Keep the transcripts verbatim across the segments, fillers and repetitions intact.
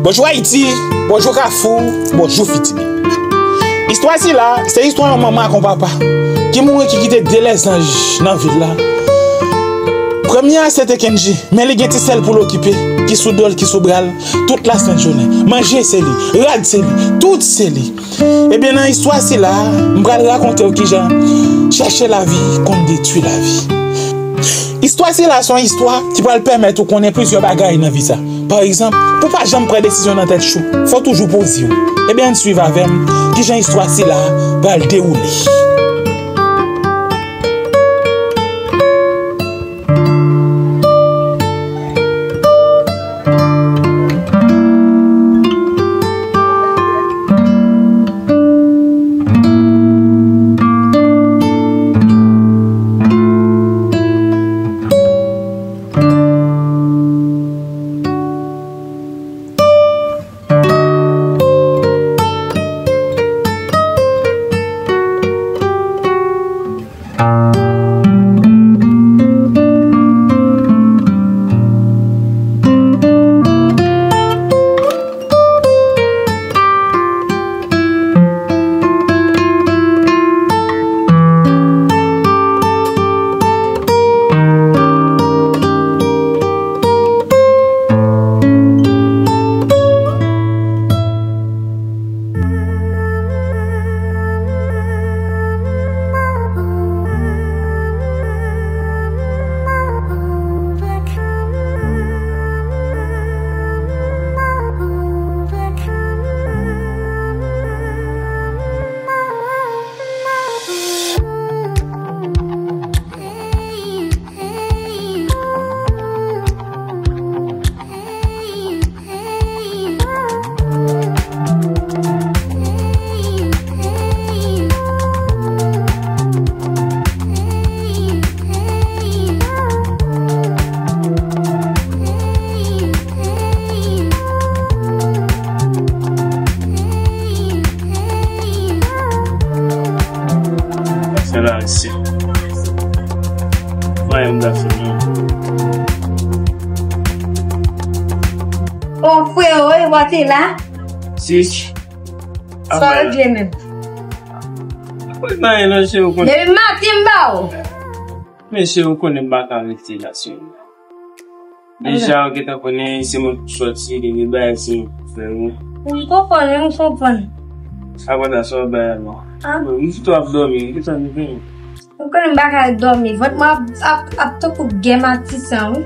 Bonjou Ayiti, bonjou Kafou, bonjou Fitimi. Istwa sila, se istwa yon manman ak yon papa ki mouri, ki kite de lèzanj nan vil la. Premye a se te Kendji, men li gen ti sè l pou l okipe, ki sou do l, ki sou bra l, tout lasent jounen. Manje se li, rad se li, tout se li. Ebyen, nan istwa sila, m pral rakonte w kijan chèche lavi konn detwi lavi. Istwa sila se yon istwa ki pral pèmèt ou konnen plizyè bagay nan vi sa. Pa egzanp, pou pa janm pran desizyon nan tèt chou, fò w toujou poze w. Ebyen, ann swiv avè m kijan istwa sila pral dewoule. Fè la isi. Mwen m ta fè non. O freo, e w te la? Sis. Sa yo di menm. Akoz mwen non, se ou konnen. Depi maten m ba ou. Men se ou konnen m pa ka rete la, se. Deja, ou gentan konnen se mwen ki sòti, gen de bagay se mwen ki fè yo. M konprann, m konprann. Sa konn sa w bay non. Ah. Bon, m sou ap dòmi, ki sa nou fè? Ou konnen m pa ka dòmi. Vant mwen ap, ap, ap tankou gè matisan, wi.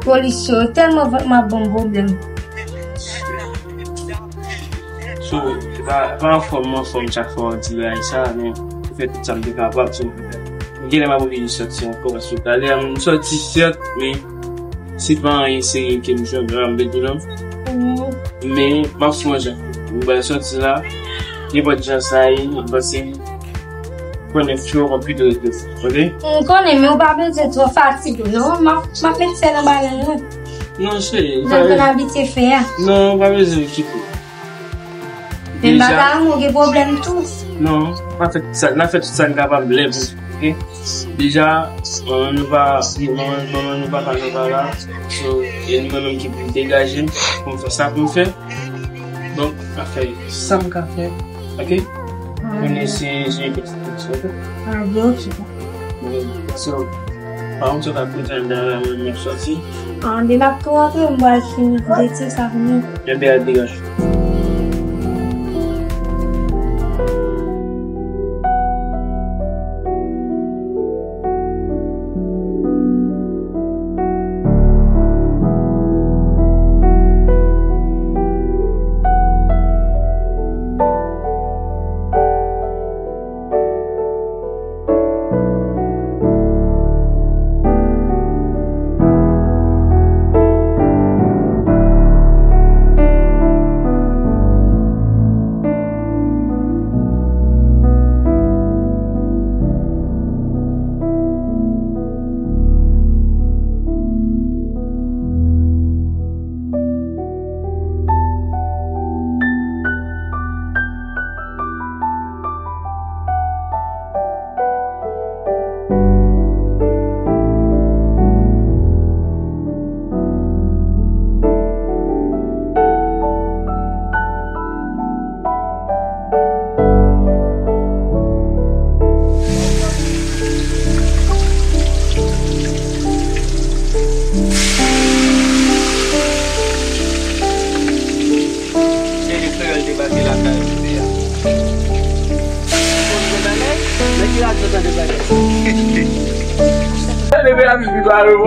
Polis yo, tèlman vant mwen ap ban m pwoblèm. So, se pa, pa anfòm, m anfòm chak fwa w di bagay sa, men m fè tout sa m te kapab, so, m genlè m ap oblije sòti ankò, paske talè a m sòti, sèt, men se pa anyen serye ke m jwenn, m ap di non. Men, m ap sonje, m pral sòti la, nenpòt jan sa ye, m panse, konnen fyo konn pito reflechi, ok? M konnen, men ou pa bezwen twò fatige w, non. M ap, m ap met sèl anba lang nan. Non, cheri, ou pa bezwen. Nan zòn abitye fè a. Non, ou pa bezwen okipe. Men m pa ta renmen w gen pwoblèm tou. Non, n a fè tout sa, n a fè tout sa n kapab lè pou, ok? Deja, manman nou pa, manman, manman nou, papa nou pa la. So, e nou menm ki pou degaje m, pou m fè sa pou m fè. Donk, m ap fè sa m ka fè. Ok? Kounye se, se yon pitit, ok? Ah, bon, ok. So, pa yon sot ap bezwen dèyè la, mwen menm sòti. Ah, depi m ap tou rantre, m pral fini deti sa pou nou. Enben, al degaje.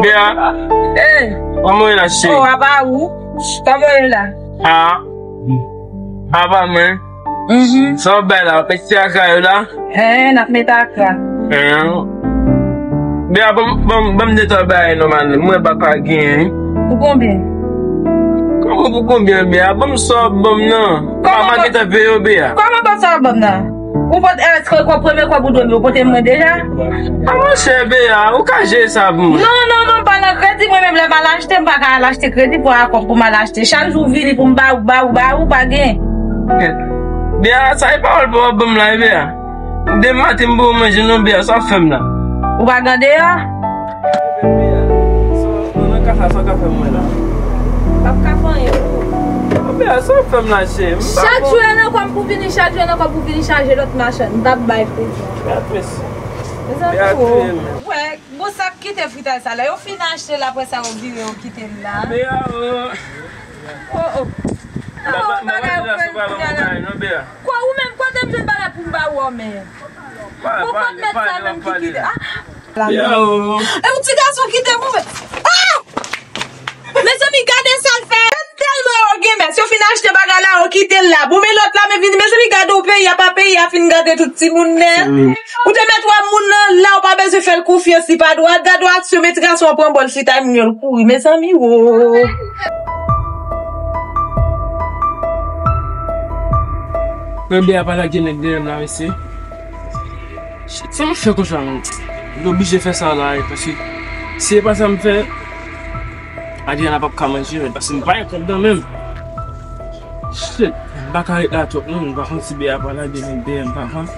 Bea, kòman w ye la, cheri? Oh, apa ou? Kòman w ye la? Ah, apa mwen? Mhm. Sa w bay la, w pèse akra yo la? Eh, n ap met akra. Eh. Bea, ban m, ban m, ban m de twa bagay nòmal. Mwen pa ka genyen. Pou konbyen? Kòman pou konbyen, Bea? Ban m sa w ban m nan. Kòman mama gentan peye yo, Bea. Kòman ban sa w ban m nan? Ou pot èske kòb, premye kòb ou dwe m yo, ou pote mwen deja? Ah, monchè, Bea, ou ka jere sa pou mwen. Non, non, non, pa nan kredi, mwen menm lè m al achte, m pa ka al achte kredi pou a kòb pou m al achte. Chak jou vini pou m ba ou, ba ou, ba ou, pa gen. Bea, sa e pawòl pa w ap ban m la, Bea. Demen maten m ba w manje non, Bea, sa w ap fè m la? Ou pa gade a? Nan kaka, sa w ka fè mwen la? M ap ka fè anyen pou ou. Bea, sa w ap fè m la, cheri? Chak jou e nan kòb pou vini, chak jou e nan kòb pou vini chaje lòt machann. M p ap bay kredi. Bea, mèsi. Mezanmi, Bea, o. Wè, bon, sa k kite fritay sa la. Yo fin achte l, apre sa, yo vire, yo kite l la. Bea, o. Oh, oh. Mwen pa, mwen pa deja sou pa ban mwen bagay non, Bea. Kwa, ou menm, kote m jwenn bagay pou m ba ou an, men? Bon, kot mèt sa menm ki kite? Ah! Bea, o. E yon ti gason kite pou mwen. Ah! Mezanmi, gade sa l fè. M tèlman yo gen mès, yo fin achte bagay la, yo kite l la. Bon, men lòt la, men vini. Mezanmi, gade yon peyi a, pa peyi a fin gade tout timoun nèt. Ou te mèt wè moun nan la, ou pa bezwen fè l konfyans, li pa dwat. Gade yon aksyon, men ti gason an pran bòl fritay moun yo, l kouri. Mezanmi, wo. Premye a pa lage nèg dèyè m la, mesye. Shit, sa m fè konsa, menm? M oblije fè sa la, paske si se pa sa m fè, Adriana p ap ka manje, men, paske m pa gen kòb nan men m. Shit, m pa ka ret la twòp, non, m pa konn si Bea pa lage nèg dèyè m, pa konn.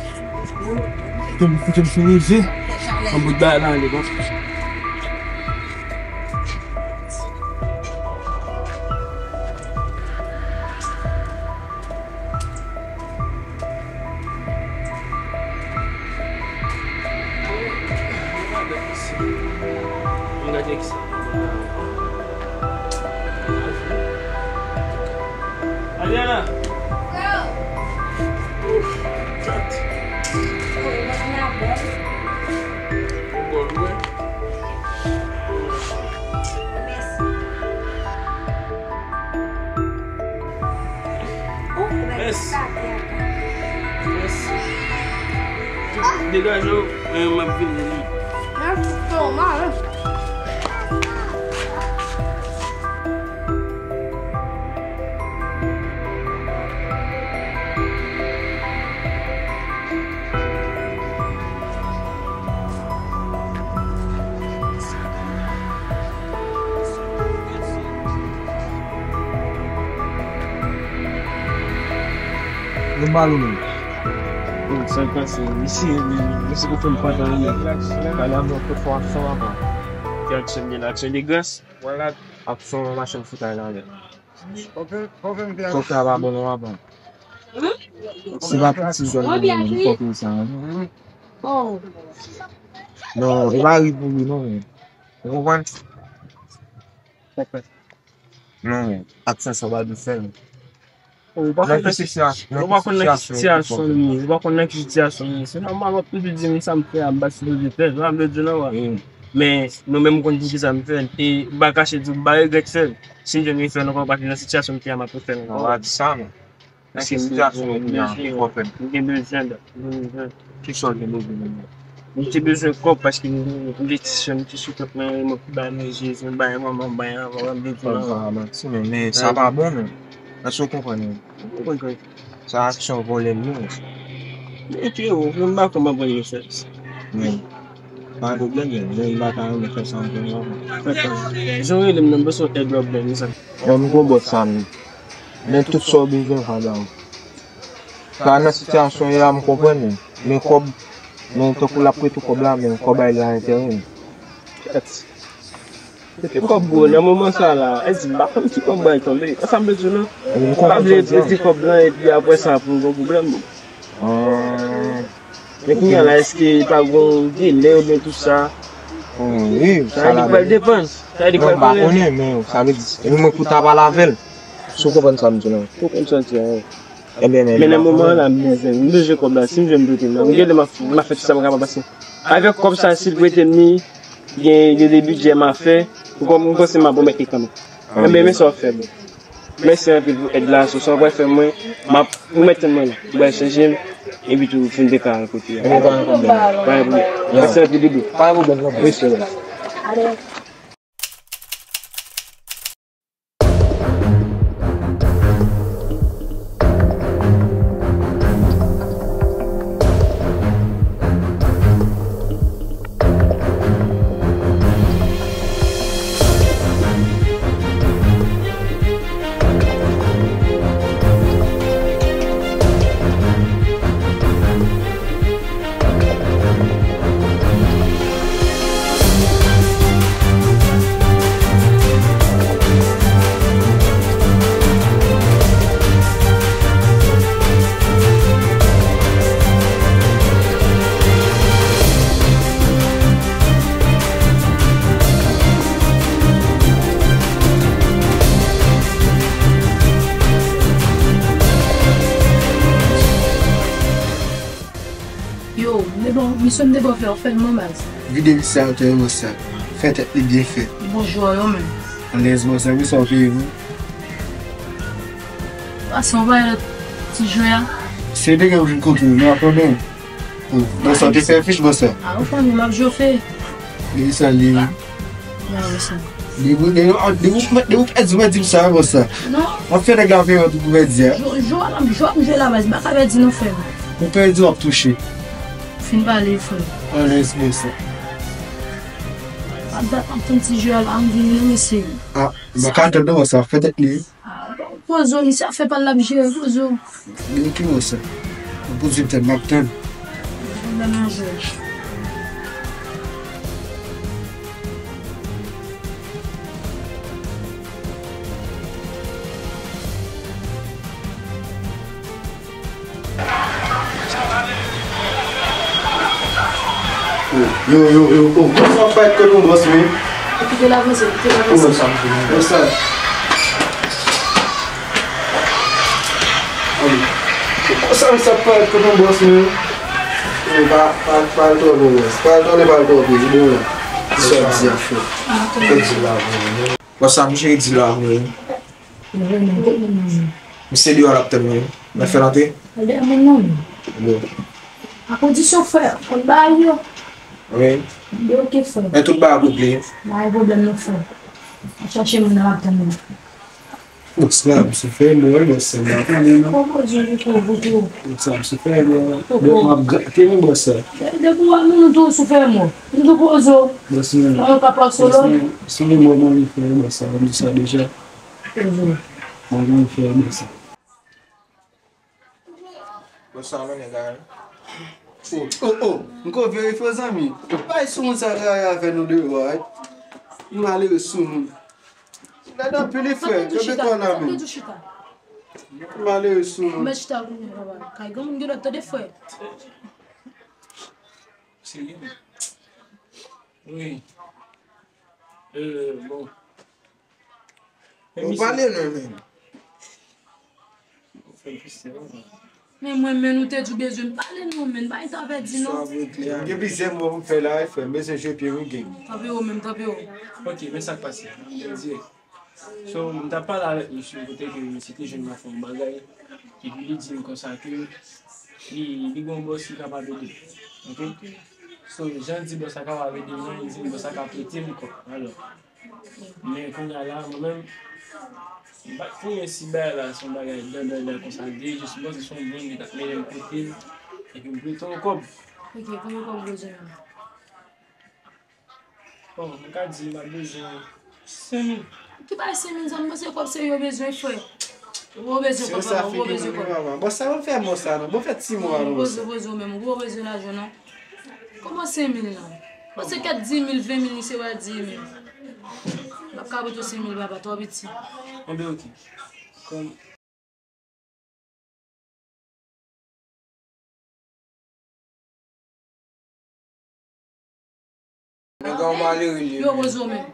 Kote m, kote m fin rive, yon bout bagay la ale, bon. Adriana! Ouf, kat. Bon, bon, bon. Mèsi. Mèsi. Degaje w, men m ap vini. Yo ba nou menm. Bon, sa k pase? Mesi, mesi pou tout pataje. Pale avè w, tout fwa aksyon avan. Ki aksyon gen la? Aksyon de gras? Aksyon machann fritay la menm. Kòkè a pa bon non, papa. Se pa piti zòn li menm, li kòkè sa, wi. Non, e pa ri pou li non, men. Ou konprann? Non, men, ak sa, sa w pa dwe fè l. Ou pa konn nan ki sitiyasyon, ou pa konn nan ki sitiyasyon li ye, ou pa konn nan ki sitiyasyon li ye. Se nòmal w ap toujou di m sa m fè a, m pa sipoze fè l, sa m vle di non, men nou menm nou konn poukisa m fè l, e m pa kache di w m pa regrèt fè l. Si m te vin fè l ankò, m pa t nan sitiyasyon m te a, m ap refè l ankò. Non, pa di sa, non. Nan ki sitiyasyon w ye kounye a, ki fè w fè l? M gen bezwen, m gen bezwen. Kisa w gen bezwen kounye a? M te bezwen kòb paske m, m, m gen ti sè m ki sou kont mwen, mwen ki bay manje, mwen bay manman, mwen bay manman, mwen bezwen. Sa pa manti, men, men sa pa bon, men. Èske w konprann mwen? M konprann kòrèk. Sa aksyon vòlè l ye. Men freo, m pa konn mwen pran yo sèvis. Men, pa pwoblèm, men, men m pa ta renmen fè sa ankò non. Jan w rele m nan, m panse w tèt dwòl bèl, mezanmi. Yon gwo bòs sa menm. Men tout sa w bezwen, m ka ba w. Sa nan sitiyasyon ye a, m konprann li. Men kòb, men tankou l ap prete w kòb la, men kòb la, li a enterè. Kèt. Kòb bro, nan moman sa la, èske m pa konn ki kòb bay tonbe. Sa m bezwen non. M pa vle prete kòb lan epi apre sa pou m gen pwoblèm. Men kounye a la, èske pa gon delè oubyen tout sa? Wi, sa la. Sa vle di k pral depann. Sa vle di k pral konnen. Non, m pa konnen, men sa vle di, e mwen pou ta pale avè l. Si w konprann sa m di w la. Ou konprann sa m di a, wi. Ebyen, men nan moman an la, m bezwen, m bezwen kòb la. Si m jwenn, m prete l. M gen lè m ap, m ap fè tout sa m kapab pase. Avèk kòb sa, si l prete m li, Gen de, de bidjè m ap fè, m kò-, m panse m ap remèt li kanmenm. Enben, men sa w ap fè, bro. Mèsi anpil pou èd la, so sa w pral fè mwen, m ap remèt tann mwen la. Ou pral chanje m, epi tou, fin deklare kote a. Enben, pa gen pwoblèm. Pa gen pwoblèm. Mèsi anpil, bro. Pa gen pwoblèm, non. Mèsi, bro. Yo, m te bon, misyon m te bon fè, w fè l man baz. Vide visaj ou tande bòs sa. Fè tèt li byen fèt. Li bon jwè yo menm. Alèz bòs sa, wi sa w peye pou. Pase yon bagay lòt ti jwè a. Se te gen jwenn kote nou ap pran. Bòs sa te fè fich bòs sa. A ou fanmi m ap jofe. Li sa li. Depi ou pèdi, ou pèdi m sa, bòs sa. Non. M ap fè nèg la peye tout pou pèdi a. Jwe, jwe a, jwe a, m jwe la baz, m pa ka pèdi non frè m. Ou pèdi, w ap touche. Fin pale, frè. Alèz, bòs sa. Ap dat m ap tann ti jwe a la, m vini non mesye. A, m pa ka tann non, bòs sa, fè tèt li. Ah, poze w, misye ap fè pa l, l ap jere, poze w. Gen ki mo sa? Ou poze m tèt, m ap tann. Mwen nan jwe. Yo, yo, yo, yo, kòman sa parèt kòm yon bòs, wi? Kite l avanse, kite l avanse. Kòman sa? Kòman sa? Kòman sa, sa parèt kòm yon bòs, wi? Wi, pa, pa, pa l twò bon, bòs. Pa l twò, pa l twò bon, wi, bon, la. Sa di a fè. Fè di la, bon. Bòs, sa, m cheri di la, wi. Misye deyò l ap tann mwen. Mwen fè l antre? Al dèyè moun nan, men. Bon. A kondisyon, frè, konn bagay yo. Wi. Li oke, frè. Men tout bagay ap regle. Pa gen pwoblèm, non, frè. Al chache moun nan, l ap tann mwen. Bòs la, m sou fè mò, wi, bòs, sa m pa konnen, non. Kòman di ou koko, koko? Bòs la, m sou fè mò. Koko. Donk, m ap grate, wi, bòs la. Depi w wè nou, nou tou sou fè mò. Nou tou poze w. Bòs, non. Nan yon ka pa solo. Bòs, non. Se yon mò mwen vin fè, bòs, sa, m di sa deja. Mwen vin fè bòs. Bòs sa, mennen gay. Oh, oh, oh, m ko verifye, zanmi. Bay soumoun sa travay avè nou deyò a, wi. Malere soumoun. Lèd anpil, wi, frè. Kenbe kò w la, men. Malere soumoun. Mèt chita kounye a, papa. Kay granmoun gen lòt, tande, frè. Serye? Wi. Euh, bon. Ou pale non, men. Men mwen, men nou te di w bezwen m pale non, men pa gen tan pèdi non. Sa vre klè. Gen plizyè mò pou m fè la, wi, frè. M bezwen jwe pye, wi, gang. Tanpri ou menm, tanpri ou. Ok, men sa k pase. M dirèk. So, m t ap pale avèk misye kote ke misye te jwenn m ap fè yon bagay, epi li di m konsa ke li, li gen yon bòs ki kapab ede l. Ok? So, jan l di bòs la kapab ede mwen, li di m bòs la ka prete m kòb. Alò, men kounye a la, mwen menm, m pa t konnen si bagay la se yon bagay dandandan konsa l te ye, jis m panse se yon moun ki t ap mennen m kote l, epi m prete yon kòb. Ok, konbyen kòb ou bezwen menm? Bon, m ka di m ap bezwen senk mil. Ki bay senk mil, zanmi, se kòb serye w bezwen, frè. Ou bezwen kòb, papa, ou bezwen kòb. Bon, sa w fè mò sa, non? Bon, fè ti mò a, non, poze, poze w menm, ou bezwen lajan, non? Kòman senk mil, non? Bon, se kèk dis mil, ven mil, misye wè dis mil. M ap ka pote senk mil, papa, twò piti. Enben, ok. Kòm Nèg la yon malere li ye. Yo, poze w menm.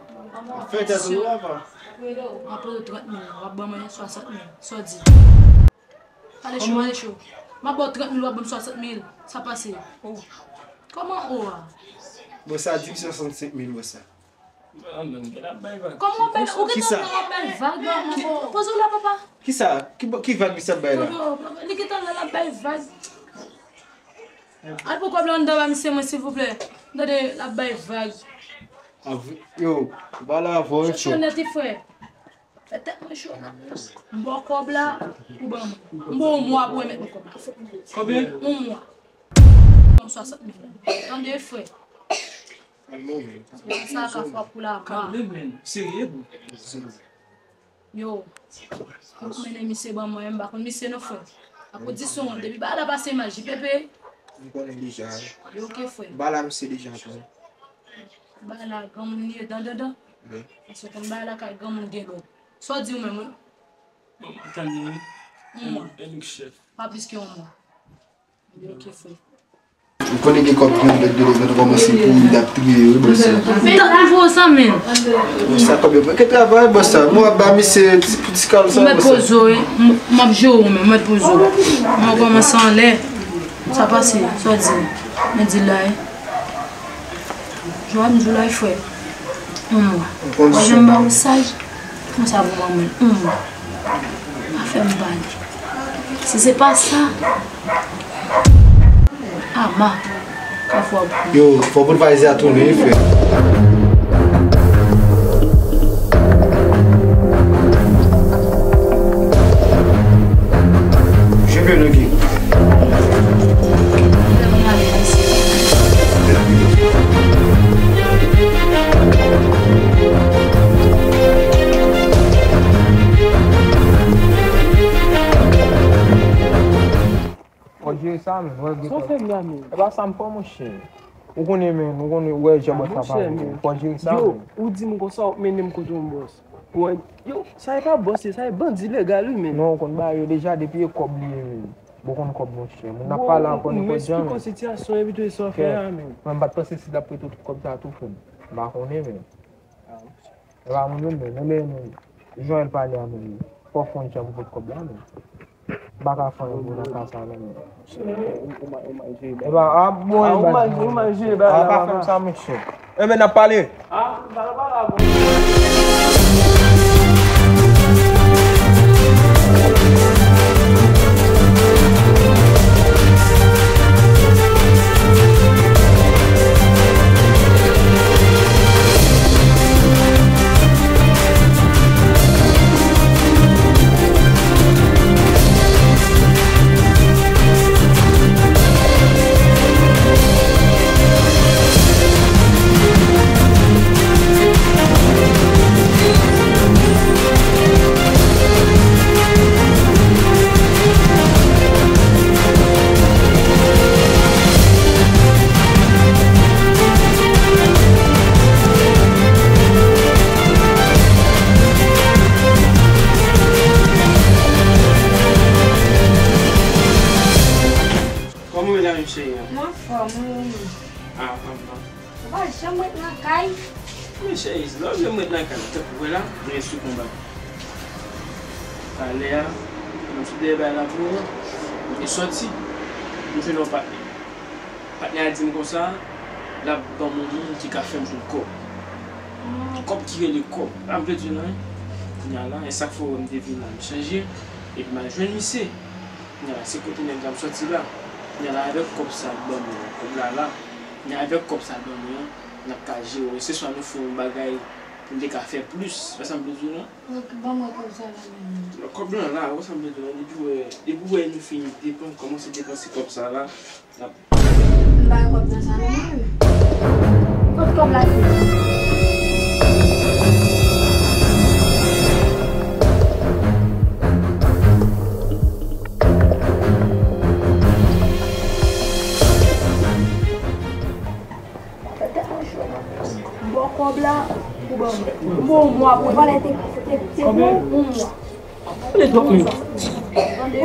Fè tèt ou, papa. M ap poze w trant mil, w ap ban mwen swasant mil. Sa w di? Pale cho, pale cho. M ap ba w trant mil, w ap ban m swasant mil. Sa pase? Kòman o a? Bon, sa di m swasannsenk mil, bon, sa. Kòman w ap bay, ou gentan la w ap bay vag la, manman? Poze w la, papa. Kisa? Ki, ki vag misye ap bay la? Poze w, papa. Li gentan la l ap bay vag. Al pran kòb la anndan ba misye mwen, silvouplè. Tande, l ap bay vag. Yo, ba la avè w, cho. Cho nèt, wi, frè. Fè tèt mwen cho. M ba w kòb la, ou ban mwen. M ba w yon mwa pou remèt mwen kòb la. Konbyen? Yon mwa. Yon swasant mil. Tande, frè. Sa ka fwa pou la ba. Kalme, men. Serye, bro. Yo, yo mennen misye ban mwen, m pa konn misye non, frè. Akoz di son an, depi bagay la pase maji, pepe. M konnen deja. Yo, oke, frè. Ba la misye deja, frè. Bagay la, granmoun li ye, dan, dan, dan. Wi. Paske konn bagay la, kay granmoun gen lòd. Sa w di ou menm, wi? Bon, m tann li, wi. Yon mwa. E nou k chèf. Pa plis ke yon mwa. Yo, oke, frè. M konnen gen kòb ki nan bèt de lè, nou kòmanse pou li, l ap triye, wi, bòs la. Tann pou sa, men. Bòs la, kòb yo, ke travay, bòs la. Mwen ap ba misye ti, ti kal sa, bòs la. Mèt poze w, wi. M, m ap jere w, men, mèt poze w. Mwen kòmanse anlè. Sa pase, sa w di? Men di la, wi. Jwa m di w la, wi, frè. Yon mwa. Ou janm ba w saj? Kòman sa pou manman? Yon mwa. Pa fè m pale. Si se pa sa, ama, ka fwa pou. Yo, fò Budweiser a tounen, wi, frè. Jebe nou ki. Fò jere sa, men. Sa w fè m la, men? E pa sa m fè w, monchè. Ou konnen, men, ou konnen, ou wè jan bòs la pale. Fò jere sa, men. Yo, ou di m konsa, w ap mennen m kote yon bòs. Yo, sa e pa bòs, sa e bandi legal, wi, men. Non, ou konn bagay yo deja, depi e kòb li ye, men. Bon, konn kòb, monchè. Moun ap pale ankò nenpòt jan, men. Ou esplike w sitiyasyon, epi tou e sa w fè a, men. Mwen, m pa t panse si l t ap prete tout kòb sa tou, frè m. M pa konnen, men. E pa moun menm, men, men, men, men, jan l pale a, men, fò w fè yon jan pou pot kòb la, men. M pa ka fè anyen pou nan ka sa, non, men. E pa, a, bon, e pa, ou mal jere bagay la, pa fè m sa, mesye. E, men, n ap pale. Kòman w ye la, menm cheri an? Mwen anfòm, wi, ou menm? Ah, anfòm. Ou pa janm ret nan kay. Men cheri, lè w vle m ret nan kay, tankou wè la, mwen sou konba. Talè a, mwen sou dèyè bay la pou ou, mwen te sòti, mwen jwenn yon patnè. Patnè a di m konsa, l ap ban m yon moun ki ka fè m jwenn kòb. Kòb ki rele kòb. La m vle di w non, wi. Kounye a la, e sa k fè w wè m te vin la, m chanje, epi m al jwenn misye. Kounye a la, se kote nèg la m sòti la. Kounye a la, avèk kòb sa l ban mwen an, kòb la la. Kounye a, avèk kòb sa l ban mwen an, n ap ka jere. Se swa nou fè yon bagay pou n te ka fè plis. Wè sa m vle di w lan? Ok, ban mwen kòb sa la menm. Kòb lan la, wè sa m vle di w lan? Depi w wè, depi w wè nou fin depan, kòmanse depanse kòb sa la, n ap M pa wè kòb nan sa non mwen menm. Kot kòb la ye? Fè tèt mwen cho. M ba w kòb la, ou ban mwen. M ba w yon mwa pou li. Konbyen? Yon mwa. Tande.